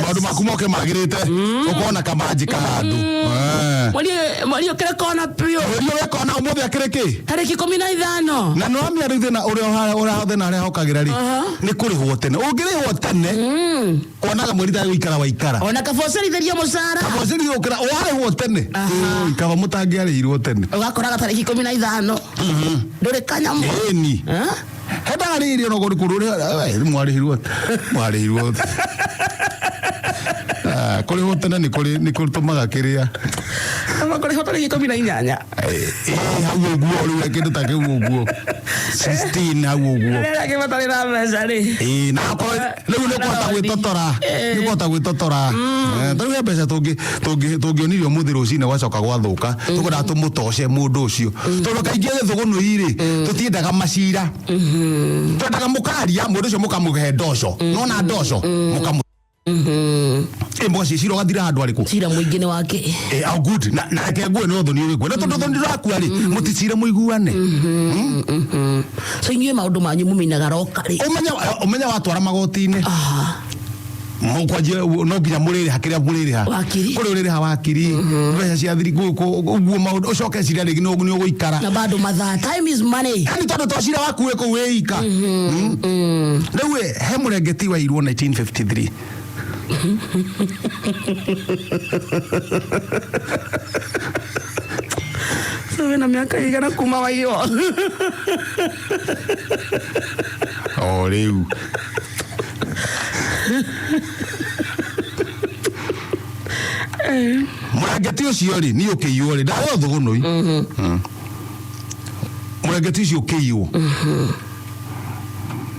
Maũndũ maku moke magĩrĩte, ũkorwo na kamanjika handũ. Eh. Mweri ũkĩrĩ kona biũ. Mweri ũyũ kona ũmũthĩ akĩrĩ kĩ? Tarĩki 15. Na nĩ wamenya rĩu thĩna ũrĩa ũrĩa thĩna harĩa hokagĩra rĩ, nĩ kũrĩhwo tene. Ũngĩrĩhwo tene, wonaga mweri tarĩ gũikara waikara. Ona kaba ũcerithĩrio mũcara. Kabocĩri ũkĩra warĩhwo tene. Aha. Ĩĩ, kaba mũtangĩarĩhirwo tene. Ũgakoraga tarĩki 15 ndũrĩ kanyamũ. Ĩni. Eh? Hendagarĩire ona kũndũ kũrũ mwarĩhirwo mwarĩhirwo. Ah, kũrĩhwo tene nĩ kũrĩ nĩ kũtũmaga kĩrĩa. Kaba kũrĩhwo tarĩki 18. Ĩĩ, hau ũguo rĩu kĩndũ ta kĩu ũguo 16 hau ũguo. Arĩa angĩ matarĩ na mbeca rĩ. Ĩĩ, na akorwo rĩu nĩ kũhota gwĩtotora, nĩ kũhota gwĩtotora. Eh, ta rĩu he mbeca tũngĩonirio ũmũthĩ rũcinĩ gwacoka gwathũka, tũkwendaga tũmũtoce mũndũ ũcio, tondũ kaingĩ gĩthũgũnũi rĩ, tũtiendaga macira, twendaga mũkaria mũndũ ũcio, mũkamũhe ndoco, nona ndoco mũkamũ ĩ mũgaciĩ cira ũgathira handũ arĩkũ. Cira mũingĩ nĩ wake. Eh, oh good. Na reke ngue nĩ ũthoni ũgĩkua. Na tondũ ũthoni ndũrakua rĩ, mũticire mũiguane. So inyuĩ maũndũ manyu mũminaga roka rĩ? Ũmenye ũmenye watwara magoti-inĩ. Mũkwanjia no nginya mũrĩrĩha kĩrĩa mũrĩrĩha. Wakiri. Kũrĩ ũrĩrĩha wakiri. Mbeca cia thiri ũguo maũndũ ũcoke cira rĩngĩ nĩ ũgũikara. Na bado mathaa, time is money. Yani tondũ to cira waku wĩ kũu wĩ ika. Rĩu ĩ, he mũrengeti wairwo 1953. So wĩna mĩaka igana kuma waiywo? O rĩu. Mũrengeti ũcio rĩ, niĩ ũkĩiywo rĩ, ndarĩ o thũgũnũi. Mũrengeti ũcio ũkĩiywo.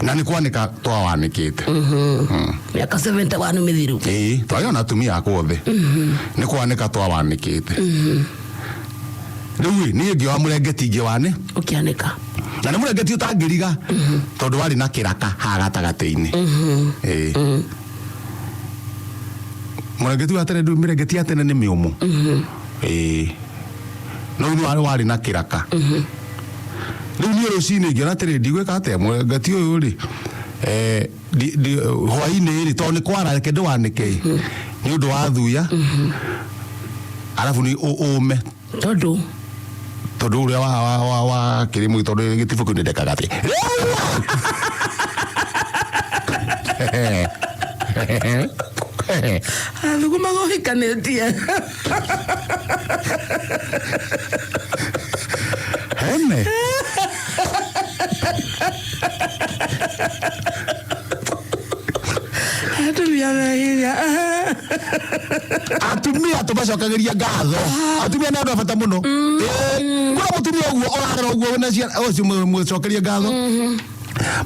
Na nĩ kwanĩka twawanĩkĩte. Mĩaka 71 mĩthiru. Ĩĩ, twarĩ ona atumia akwa othe. Nĩ kwanĩka twawanĩkĩte. Rĩu ĩ, niĩ ngĩoya mũrengeti ngĩwane. Ũkĩanĩka. Na nĩ mũrengeti ũtangĩriga tondũ warĩ na kĩraka haha gatagatĩ-inĩ. Ĩĩ. Mũrengeti wa tene, mĩrengeti ya tene nĩ mĩũmũ. Ĩĩ. No rĩu warĩ na kĩraka. Rĩu niĩ rũcinĩ ngĩona atĩrĩ, ndigwĩka atĩa mũrengeti ũyũ rĩ, eh, hwainĩ rĩ, tondũ nĩ kwara, reke ndĩwanĩke ĩ, nĩ ũndũ wa thuya, arabu nĩ ũme. Tondũ? Tondũ ũrĩa wa kĩrĩmũ, tondũ gĩtibũ kĩu nĩndekaga atĩ. Thuguma ũhikanĩtie. Hene. Atumia mehinya. Atumia tũmacokagĩria ngatho. Atumia nĩ andũ a bata mũno. Ĩĩ, kuna mũtumia ũguo ũrarera ũguo wĩna ciana ũcio, mũcokerie ngatho.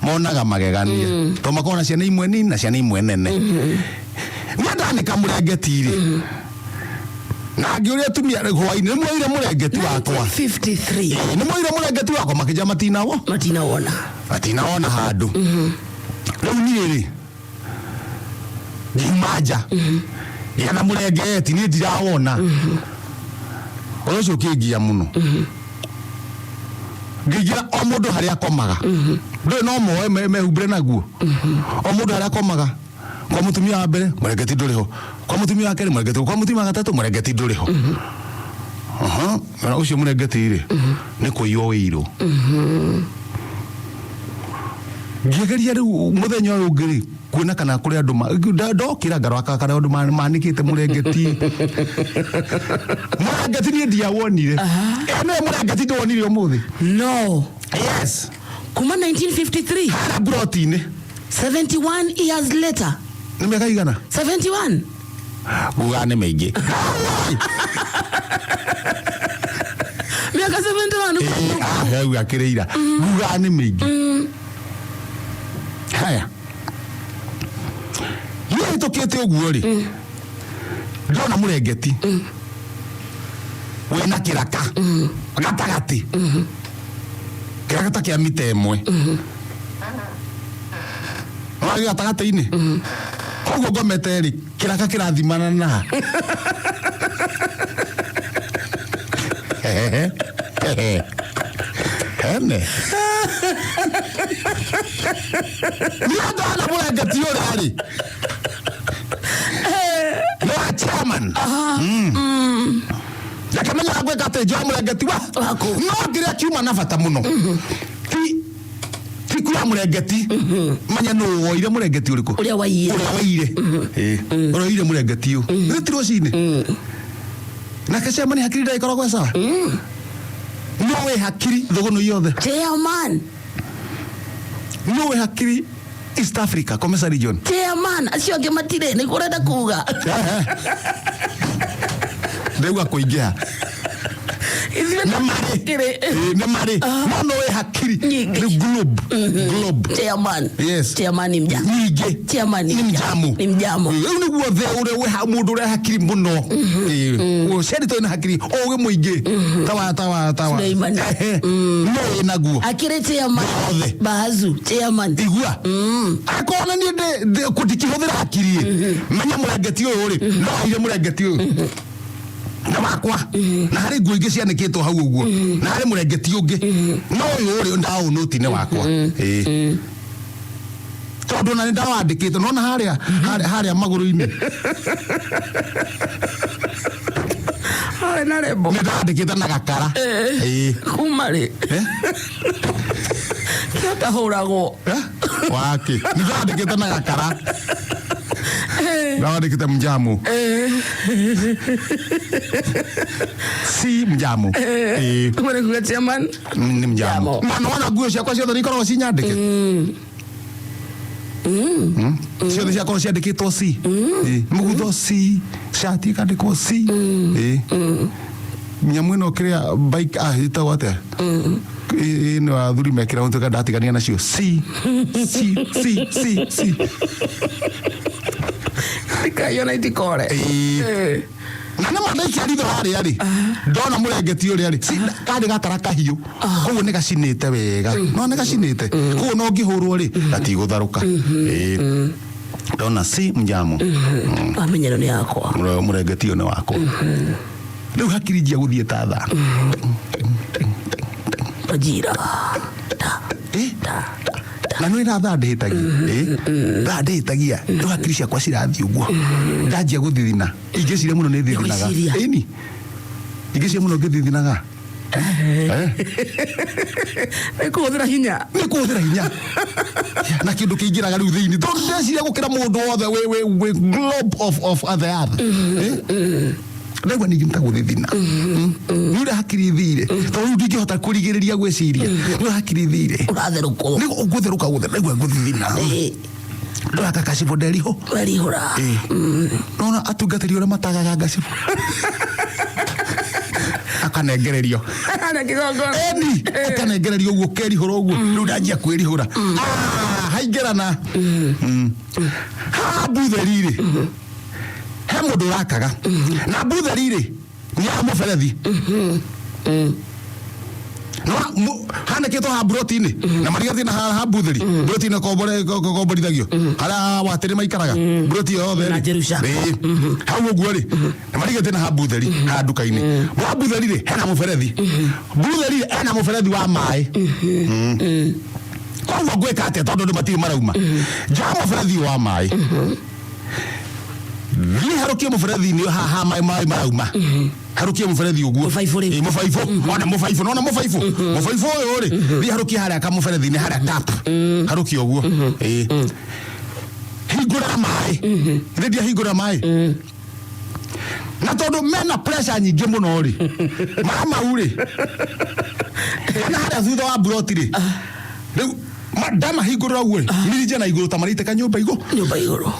Monaga magegania tondũ makoragwo na ciana imwe nini na ciana imwe nene. Niĩ ndanĩka mũrengeti rĩ, na ngĩũria atumia hwainĩ, nĩ muoire mũrengeti wakwa? 53. Ĩĩ, nĩ muoire mũrengeti wakwa? Makĩnja matinawo. Matinawona. Matinawona handũ. Rĩu niĩ rĩ, ngiuma nja ngĩetha mũrengeti, niĩ ndirawona. Ũndũ ũcio ũkĩngia mũno. Ngĩingĩra o mũndũ harĩa akomaga, ndũĩ no moe mehumbĩre naguo, o mũndũ harĩa akomaga. Kwa mũtumia wa mbere mũrengeti ndũrĩ ho, kwa mũtumia wa kerĩ mũrengeti, kwa mũtumia wa gatatũ mũrengeti ndũrĩ ho. Aha, na ũcio mũrengeti rĩ, nĩ kũiywo wĩirwo. Ngĩgeria rĩu mũthenya ũyũ ũngĩ rĩ, kuona kana kũrĩ andũ ndokĩra ngarora kana andũ manĩkĩte mũrengeti. Mũrengeti niĩ ndiawonire. Ĩ, nĩwe mũrengeti ndĩwonire ũmũthĩ. No. Yes. Kuma 1953. Harĩa mburoti-inĩ. 71 years later. Nĩ mĩaka igana? 71. Ngugaga nĩ mĩingĩ. Mĩaka 71. Ĩĩ, ah, hau akĩrĩ ira. Ngugaga nĩ mĩingĩ. Haya, niĩ hĩtũkĩte ũguo rĩ, ndona mũrengeti wĩna kĩraka gatagatĩ, kĩraka ta kĩa mita 1 wagĩ gatagatĩ-inĩ koguo ngomete rĩ, kĩraka kĩrathimana na hene. Niĩ ndona mũrengeti ũrĩa rĩ. Chairman ndakamenya gwĩka atĩ njoya mũrengeti wa Waku. No kĩrĩa kiuma na bata mũno ti ti kuoya mũrengeti, menya nũ woire mũrengeti ũrĩkũ. Ũrĩa waiyire. Ũrĩa waiyire. Ĩĩ. Ũrĩa waiyire mũrengeti ũyũ. Githĩ ti rũcinĩ nake chairman hakiri ndagĩkoragwo sawa, no wĩ hakiri thũgũnũ yothe. Chairman. No wĩ hakiri East Africa, Comesa region. Chairman acio angĩ matirĩ, nĩguo ũrenda kuga? Ndauga kũingĩha. Ithuĩ Nĩ marĩ. tũkĩrĩ. Ĩĩ, nĩ marĩ no no wĩ hakiri. Nyingĩ. Nĩ globe globe. Chairman. Yes. Chairman ni mja. Nyingĩ. Chairman Nĩ mjamu. Ni mjamu. Rĩu nĩguo the ũrĩa wĩ mũndũ ũrĩa hakiri mũno ũciari tũrĩ na hakiri ũgĩ mũingĩ tawa tawa tawa. Suleiman. Ehe. No wĩ naguo. Akĩrĩ chairman. Othe. Bazu chairman. Igua akorwo na niĩ ndikĩhũthĩra hakiri ĩ, menya mũrengeti ũyũ rĩ no aire mũrengeti ũyũ na wakwa, na harĩ nguo ingĩ cianĩkĩtwo hau ũguo, na harĩ mũrengeti ũngĩ, no ũyũ rĩ ndaũnũti nĩ wakwa. Ĩĩ. Tondũ na nĩ ndawandĩkĩte nona harĩa harĩa magũrũ-inĩ. Harĩ na rembo. Nĩ ndawandĩkĩte na gakara. Ĩĩ. Kuma rĩ? Eh? Kĩatahũragwo. Eh? Waki nĩ ndawandĩkĩte na gakara, ndawandĩkĩte mjamu si mjamu. Ĩĩ. Ũguo kuga chairman. Nĩ mjamu. Mjamo. Na nona nguo ciakwa ciothe nĩ ikoragwo cinyandĩke. Ciothe ciakorwo ciandĩkĩtwo c. Ĩĩ. Mũgutho c, cati ĩkandĩkwo c. Ĩĩ. Nyamũ ĩno kĩrĩa bike ĩtagwo atĩa? Ĩno athuri mekĩra ũtuĩka ndatigania nacio c c c c c. Ndikaiona itikore. Ĩĩ. Na nĩ mandaikia ritho harĩa rĩ, ndona mũrengeti ũrĩa rĩ karĩ gatara kahiũ koguo nĩ gacinĩte wega, no nĩ gacinĩte koguo no ngĩhũrwo rĩ gatigũtharũka. Ĩĩ. Ndona si mjamu. Wamenya ĩno nĩ yakwa. Mũrengeti ũyũ nĩ wakwa. Rĩu hakiri njia gũthiĩ ta thaa. Majira. Ta. Eh? Ta. Na nä ra thaa ndähätagia thaa ndähätagia rä u hakiri ciakwa cirathiä å guo ndanjia gå thithina ingäciria må no nä thithinaga. Nĩgwĩciria. Ĩni ingäciria må no ngä thithinaga. Nĩ kũhũthĩra hinya. Nä kå hå thä ra hinya na kä ndå kä ingä raga rä u thä inä tondå ndeciria gå kä ra må ndå wothe wä globe of the earth. Ndaigua ningä nä ta gå thithina nä å rä a hakiri thire tondå rä u ndingä hota kå rigä rä ria gwä ciria nä å rä a hakiri thire. Ũratherũkwo. Nä gå therå ka gå therå ndaigua ngå thithina. Ndoraka kacibå nderiho. Werihũra. Nona atungatĩri ũrĩa matagaga ngacibũ akanengererio. Na kĩgongona. Eni akanengererio ũguo kerihũra ũguo rĩu ndanjia kwĩrihũra. Haingĩrana. Haha mbutheri-rĩ he mũndũ ũrakaga na mbutheri-rĩ nĩ ya mũberethi no hanĩkĩtwo ha mburoti-inĩ na marigatie na ha mbutheri mburoti-inĩ komborithagio harĩa watĩrĩ maikaraga mburoti ĩyo yothe Na rĩ. Jerusha. Ĩĩ. Hau ũguo rĩ na marigatie na ha mbutheri ha nduka-inĩ wa mbutheri rĩ hena mũberethi mbutheri rĩ hena mũberethi wa maĩ. Koguo ngwĩka atĩa tondũ andũ matirĩ marauma njoya mũberethi ũyũ wa maĩ thiĩ harũkie mũberethi-inĩ haha maĩ marauma harũkie mũberethi ũguo. Mũbaibũ rĩu. Ĩĩ, mũbaibũ ona mũbaibũ nona mũbaibũ mũbaibũ ũyũ rĩ thiĩ harũkie harĩa kamũberethi-inĩ harĩa tap harũkie ũguo. Ĩĩ. Hingũra maĩ thĩ ndiahingũra maĩ na tondũ mena pressure nyingĩ mũno rĩ maĩ mau rĩ na harĩa thutha wa mburoti rĩ rĩu ndamahingũrĩra ũguo rĩ mirija na igũrũ ta maraitĩka nyũmba igũ Nyũmba igũrũ.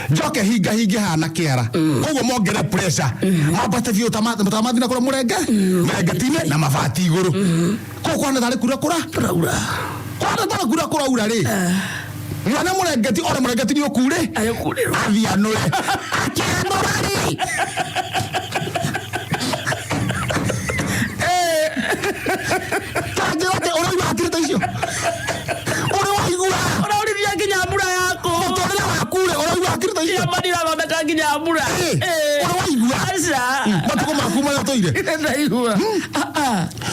Njoke hinga hinge hana kĩara koguo mongere pressure mambate biũ ta mathi na kũrĩa mũrenge mũrengeti-inĩ na mabati igũrũ koguo kwana tarĩ kura kũra. Tũraura. Kwana tarĩ kura kũraura rĩ mwana mũrengeti ona mũrengeti nĩ ũkurĩ. Agĩkurĩrwo. Athiĩ anũre akĩanũra rĩ tanjĩra atĩ ũraigua hakiri ta icio ũrĩ waigua. Ũraurithia nginya mbura yaku. Mũtũrĩre waku rĩ ũraigua hakiri ta icio. Chairman irathondeka nginya mbura. Ĩ, ũrĩ waigua. Aca. Matukũ maku marĩa ũtũire. Ndaigua.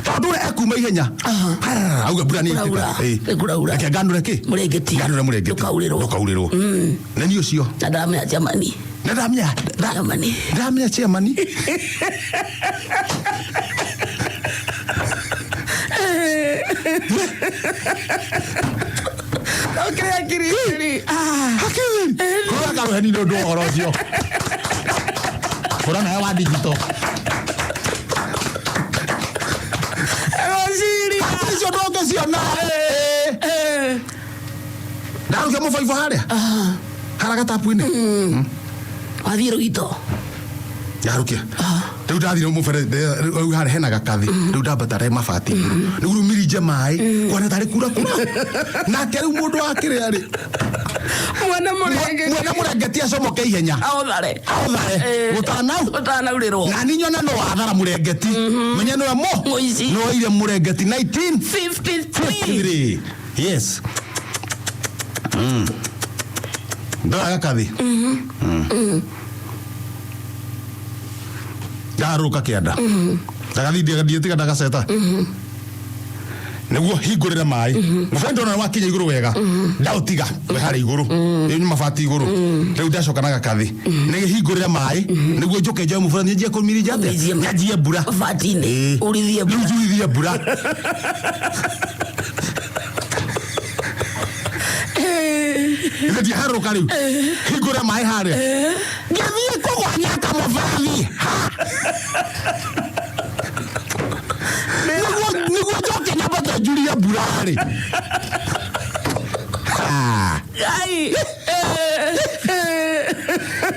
Tondũ ũrĩa ekuma ihenya Harara, auga mbura nĩ Kũraura. ĩitĩka. Ĩ. Nĩ kũraura. Reke nganũre kĩ. Mũrengeti. Nganũre mũrengeti. Ndũkaurĩrwo. Ndũkaurĩrwo na niĩ ũcio. Na ndaramenya chairman. Na ndamenya Chairman. Ndamenya chairman. Okire akiri. Ah. Hakiri. Kura karuheni nĩ ũndũ wa ũhoro ũcio. Kura nawe wa digital. Rosiri. Icio ndũngĩciona. Ndarukia mũbaibũ harĩa. Harĩa gatapu-inĩ. Wathiĩ rũgito. Ndarukia. Rĩu ndathire mũberethi rĩu harĩa hena gakathi. Rĩu ndambata re mabati igũrũ. Nĩguo rĩu mirinje maĩ. Kwana tarĩ kura kura. Nake rĩu mũndũ wa kĩrĩa rĩ. Mwana mũrenge. Mwene mũrengeti acomoke ihenya. Aũthare. Aũthare. Gũtanau. Gũtanaurĩrwo. Na niĩ nyone no wathara mũrengeti. Menye nĩwe mo. Mũici. Nĩwoire mũrengeti 19. 53. 53. Yes. Ndoya gakathi. Ndarũka kĩanda. Ndagathi ndiĩtiga ndagaceta. Nĩguo hingũrĩre maĩ. Mũbira ndona wakinya igũrũ wega. Ndaũtiga we harĩa igũrũ. Rĩu nĩ mabati igũrũ. Rĩu ndacoka na gakathi. Nĩhingũrĩre maĩ nĩguo njũke njoe mũbira nyanjie kũmirinja atĩa? Ũmirinjie. Nyanjie mbura. Mabati-inĩ. Ĩĩ. Ũrithie Rĩu mbura. njurithie mbura. Ithe ndiaharũka rĩu. Hingũra maĩ harĩa. Ngĩthiĩ kũgwa nyaka mũberethi. Nĩguo nĩguo njoke nyambate njurie mbura rĩ. Ha. Ngai.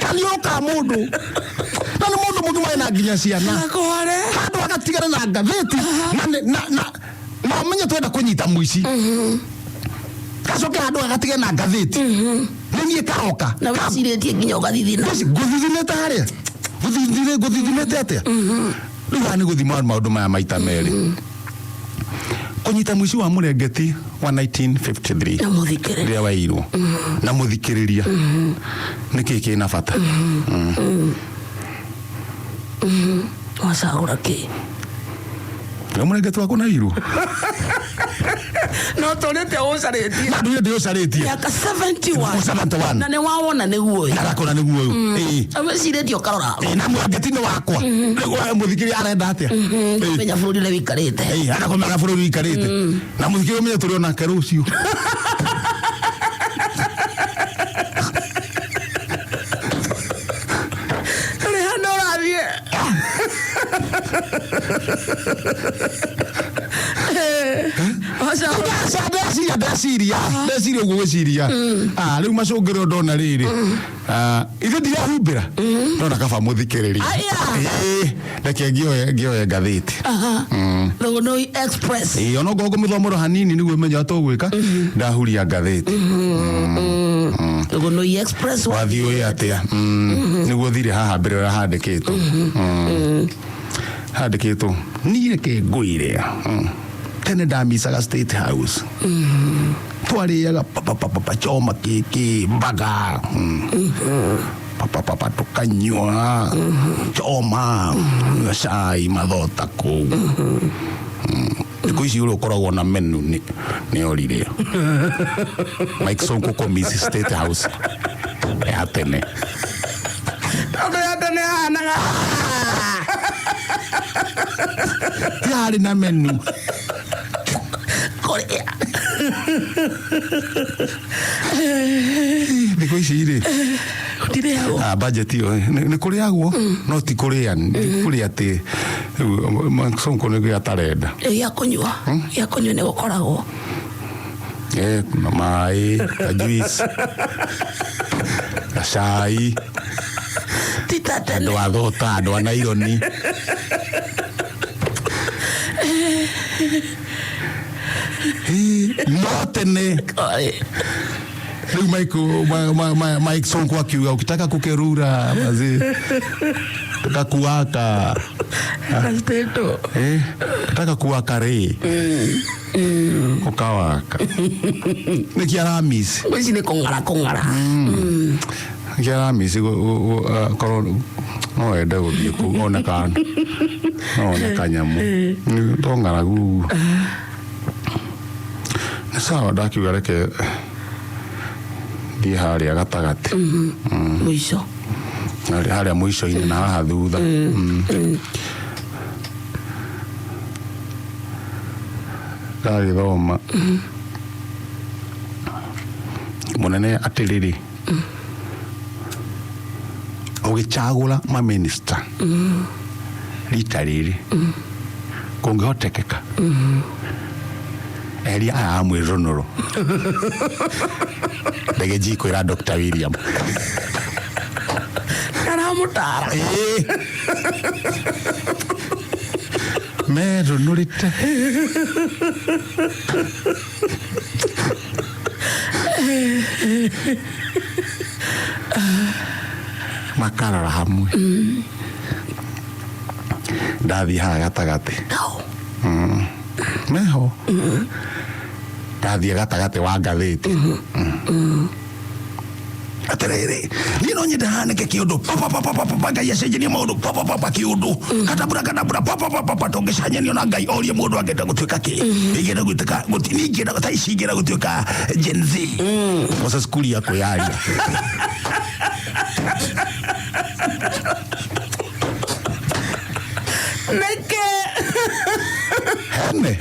Kaniũrũ ka mũndũ. Na nĩ mũndũ mũgima wĩna nginya ciana. Gakware. Handũ agatigana na ngathĩti na nĩ- na na na ũmenye twenda kũnyita mũici. Gacoke handũ agatigana na ngathĩti. Nĩ niĩ karoka. Na wĩcirĩtie nginya ũgathithina. Ngũthithinĩte harĩa ngũthithinĩte atĩa rĩu haha nĩ gũthima maũndũ maya maita merĩ kũnyita mũici wa mũrengeti wa 1953 Na mũthikĩrĩria. rĩrĩa wairwo na mũthikĩrĩria nĩ kĩĩ kĩna bata Wacagũra kĩ? Nĩ mũrengeti wakwa nairwo No tũrĩte ũcarĩtie. na ndũire ndĩũcarĩtie Mĩaka 71. 71 Na nĩ wawona nĩguo ũyũ. arakora nĩguo ũyũ Ĩĩ. Wĩcirĩtie ũkarora. Ĩĩ, na mũrengeti nĩ wakwa rĩu we mũthikĩrĩria arenda atĩa Ĩĩ. Menya bũrũri ũrĩa wĩikarĩte. Ĩĩ, arakomera bũrũri ũikarĩte na mũthikĩrĩria ũmenye tũrĩ onake rũciũ Ndũrĩ handũ ũrathiĩ. Wacagũra. Ndeciria ndeciria ndeciria ũguo gwĩciria Ah, rĩu macũngĩrĩro ndona rĩrĩ Ah, ithe ndirahumbĩra ndona kaba mũthikĩrĩria Aya. Ĩĩ, reke ngĩoye ngĩoye ngathĩti Rũgũnũi Express. Ĩĩ, ona okorwo ngũmĩthomera hanini nĩguo menye ũrĩa tũgwĩka ndahuria ngathĩti Rũgũnũi Express. wathiĩ ũĩ atĩa nĩguo thire haha mbere ũrĩa handĩkĩtwo handĩkĩtwo niĩ reke ngwĩre tene ndamicaga State House twarĩaga papapapa choma kĩkĩ mbaga papapapa tũkanyua choma cai mathota kũu thikũ ici ũrĩa ũkoragwo na menu nĩ nĩ orire Mike Sonko kũmiss State House ya tene Tondũ ya tene yahanaga. yarĩ na menu Kũrĩa. thikũ ici rĩ Gũtirĩagwo. ah, budget ĩyo nĩ kũrĩagwo no ti kũrĩa ti kũrĩa atĩ rĩu Mike Sonko nĩkĩo atarenda Gĩa kũnyua. Gĩa kũnyua nĩ gũkoragwo. Eh, kuna maĩ ka juice gacai Ti ta tene. andũ a thota andũ a naironi Ĩ, no tene Kũrĩ. rĩu Mike, Mike Sonko akiuga ukitaka kukerura mazi tukakuaka Kasteto. eh, ukitaka kuwaka rĩ ukawaka nĩkĩ aramisi Ngũ ici nĩ kũng'ara kũng'ara. nĩkĩ aramisi korwo no wende gũthiĩ kũu one ka no one kanyamũ Nĩ- to ng'aragu ũguo nĩ sawa ndakiuga reke thiĩ harĩa gatagatĩ Mũico. Harĩa mũico-inĩ na haha thutha. Ndagĩthoma mũnene atĩrĩrĩ, ũgĩcagũra maminista rita rĩrĩ, kũngĩhotekeka eheria aya a mwĩrũnũrũ. Ndege njikwĩra Dr. William. Aramũtara. Ĩĩ. Merũnũrĩte. Makarora hamwe. Ndathiĩ haha gatagatĩ. No. Meho. Ndathiĩ gatagatĩ wa ngathĩti. Atĩrĩrĩ, niĩ no nyende hanĩke kĩũndũ papapapapa, Ngai acenjerie maũndũ papapapa, kĩũndũ katabura katabura papapapapa, tũngĩcenjanio na Ngai orie mũndũ angĩenda gũtuĩka kĩ, ingĩenda gũtuĩka niĩ ingĩenda ta ici, ingĩenda gũtuĩka Gen Z. Moses Kuria kwĩyaria. Nĩkĩ? Hene.